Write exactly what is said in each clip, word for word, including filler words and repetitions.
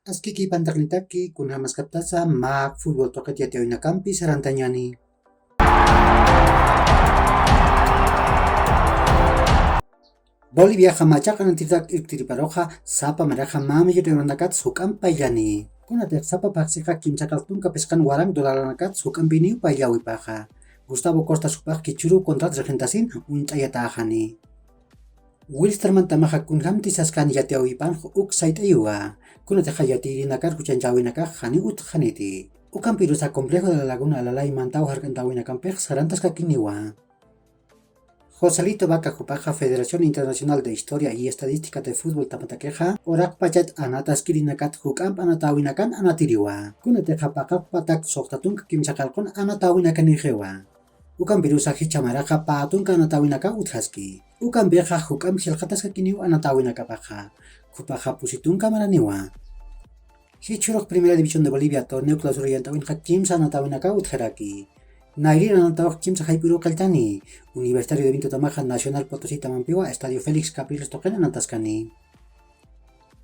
Askiki pantaqnitaki, kunjamaskaptasa mä futbol tuqit yatiyawinakampi sarantañani. Boliviaxa machaq anatiritak irktiriparuxa sapa maraxa mä millón de euronakats juk'amp payllani. Kunatix sapa phaxsixa kimsa qillqtunka phisqan waranq dólaranakat juk'ampiniw payllawipaxa. Gustavo Costa jupax kichhüruw contrat regentasin uñt'ayatäxani. Wilstermann tamaxa kunjämti saskan yatiyawipanx uk sayt'ayiwa. Kunatixa yatiyirinakar juchañchäwinakax janiw utjxaniti. Ukampirusa Complejo de la Laguna Alalay mantaw jark'antäwinakampix sarantaskakiniwa. Joselito Vaca jupaxa Federación Internacional de Historia y Estadística de Fútbol tamatakixa uraqpachat anataskirinakat juk'amp anatäwinakan anatiriwa. Kunatixa paqallpatak suxta tunka kimsa qillqun anatäwinakanixiwa. Ukampirusa jichha maraxa pä tunka anatäwinakaw utjaski. Ukampixa juk'amp jilxataskakiniw anatäwinakapaxa. Jupaxa pusi tunka maraniwa. Jichhürux Primera División de Bolivia torneo clausura yant'äwinxa kimsa anatäwinakaw utjaraki. Nayrir anatawix kimsa jayp'uruw qilltani. Universitario de Vinto tamaxa Nacional Potosí tamampiwa Estadio Félix Capriles tuqin anataskani.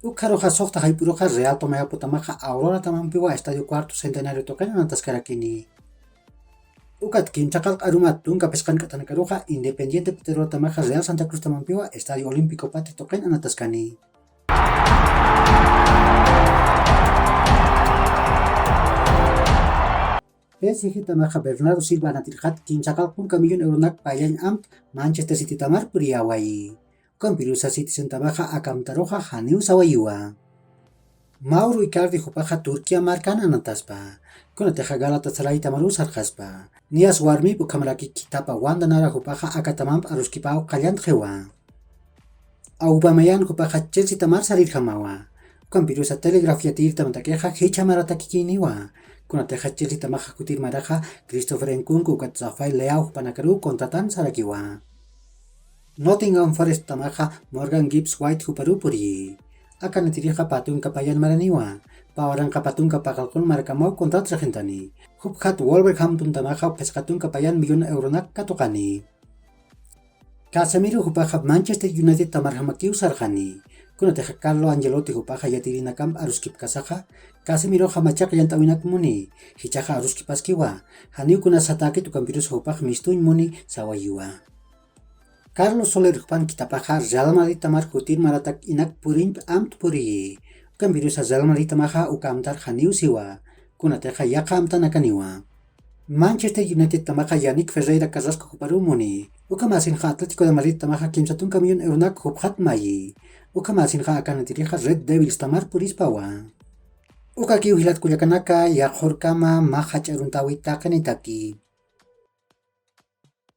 Ukxaruxa suxta jayp'uruxa Real Tomayapo tamaxa Aurora tamampiwa Estadio Cuarto Centenario tuqin anataskarakini. Ukat kimsa qillq arumat tunka phisqan k'athanakaruxa Independiente Petrolero tamaxa Real Santa Cruz tamampiwa Estadio Olímpico Patria tuqin anataskani. P S G tamaxa Bernardo Silva anatirixat kimsa qillq tunka millón euronak payllañ ampt Manchester City tamar puriyäwayi. Ukampirusa Citizen tamaxa aka amtaruxa janiw sawayiwa. Mauro Icardi jupaxa Turquía markan anataspa. Kunatixa Galatasaray tamaruw sarxaspa. Niyas warmip ukhamaraki khithapa Wanda Nara jupaxa aka tamamp aruskipaw qallantxiwa. Aubameyang jupaxa Chelsea tamar sarirjamawa. Ukampirusa Telegraph yatiyir tamatakixa jichha maratakikiniwa. Kunatixa Chelsea tamaxa kutir maraxa Christopher Nkunku ukat Rafael Leao jupanakaruw contratan sarakiwa. Nottingham Forest tamaxa Morgan Gibbs White juparuw puriyi. Akanatirixa pä tunka payan maraniwa. Pä waranqa pä tunka paqallqun marakamaw contrat regentani. Jupjat Wolverhampton tamaxa phisqa tunka payan millón euronak katuqani. Casemiro jupaxa Manchester United tamarjamakiw sarxani. Kunatixa Carlo Ancelotti jupaxa yatiyirinakamp aruskipkasaxa Casemiroxa machaq yant'äwinak muni. Jichhaxa aruskipaskiwa. Janiw kunas satäkit ukampirusa jupax mistuñ muni sawayiwa. Carlos Soler jupan khithapaxa Real Madrid tamar kutir maratak inak puriñp ampt puriyi. Ukampirusa Real Madrid tamaxa uka amtar janiw siwa. Kunatixa yaqha amtanakaniwa. Manchester United tamaxa Yannick Ferreira Carrasco juparuw muni. Ukhamäsinxa Atlético de Madrid tamaxa kimsa tunka millón euronak jupxat mayi. Ukhamäsinxa akanatirixa Red Devils tamar purispawa. Ukakiw jilat kullakanaka, yaqhürkama mä jach'a aruntäwi taqinitaki.